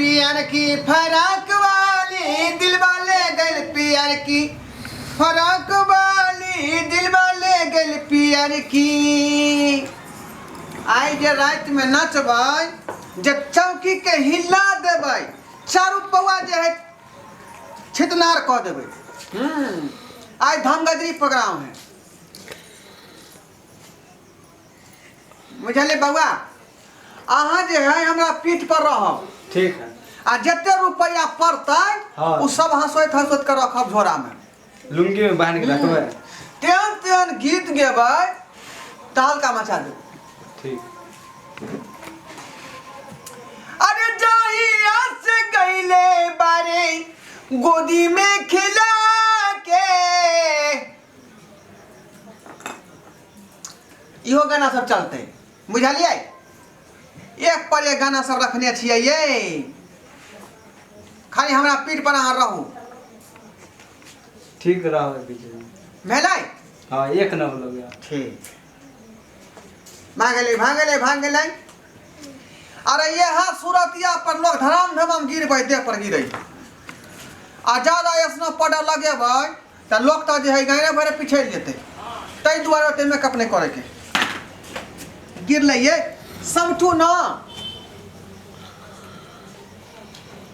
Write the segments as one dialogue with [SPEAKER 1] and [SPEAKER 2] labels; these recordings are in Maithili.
[SPEAKER 1] पियर की फराक वाली, दिलवा ले गइल पियर की फराक वाली, दिलवा ले गइल पियर की। आइ जे रातिमे नचबै जे चौकी के हिला देबै, चारू पौआ जे है छितनार कऽ देबै। आइ धमगजरी प्रोग्राम है, बुझलियै बौआ? अहाँ जे है हमरा पीठ पर रहब।
[SPEAKER 2] ठीक है।
[SPEAKER 1] आ जते रुपया पड़तै
[SPEAKER 2] हाँ।
[SPEAKER 1] ओ सब हंसैत हंसैत के रखब झोरा में,
[SPEAKER 2] लुंगी में बांध के रखबै।
[SPEAKER 1] तेहन तेहन गीत गेबै तहलका मचा देबै।
[SPEAKER 2] ठीक।
[SPEAKER 1] अरे जाइया से गईले बारे गोदी में खिला के, इहो गाना सब चलते, बुझलियै? एक पर एक गाना सब रखने छियै ये, खाली हमरा पीठ पर अहाँ रहू।
[SPEAKER 2] ठीक रहो बीच में।
[SPEAKER 1] भेलै?
[SPEAKER 2] हाँ, एक नंबर लग गया।
[SPEAKER 1] ठीक, भाग गेलै, भाग गेलै, भाग गेलै। अरे यह सूरतिया पर लोग धड़ाम धड़ाम गिरबै, देह पर गिरै। आ ज्यादा ऐसनो पाउडर लगेबै तऽ लोक तऽ जे है गायरे भरे पिछड़ि जेतै, ताहि दुआरे ओते मेकअप नहि करैके। गिरलै ये, समटू न।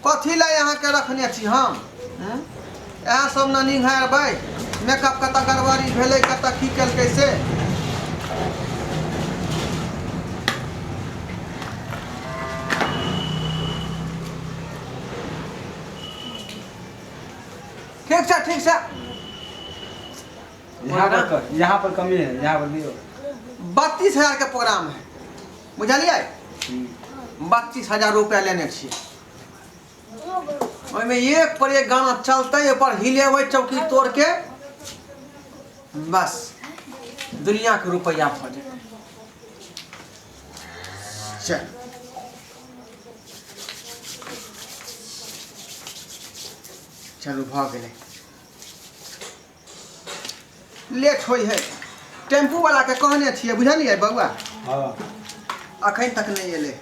[SPEAKER 1] कथी लए अहाँके रखने छी हम? हूँ? इएह सब ने निंघारबै, मेकअप कतऽ गड़बड़ी भेलै, कतऽ की केलकै से। ठीक छै, ठीक छै।
[SPEAKER 2] यहाँ पर यहाँ पर कमी है, यहाँ पर दियो।
[SPEAKER 1] 32,000 के प्रोग्राम है, बुझलियै? 32,000 रुपया लेने छियै, ओहिमे एक पर एक गाना चलतै, ओहिपर हिलेबै चौकी तोड़ के, बस दुनिया के रुपया भऽ जेतै। चल चलू, भऽ गेलै। लेट होइ है, टेम्पू वाला के कहने छियै, बुझलियै बौआ?
[SPEAKER 2] हाँ।
[SPEAKER 1] अखन तक नहि एलै।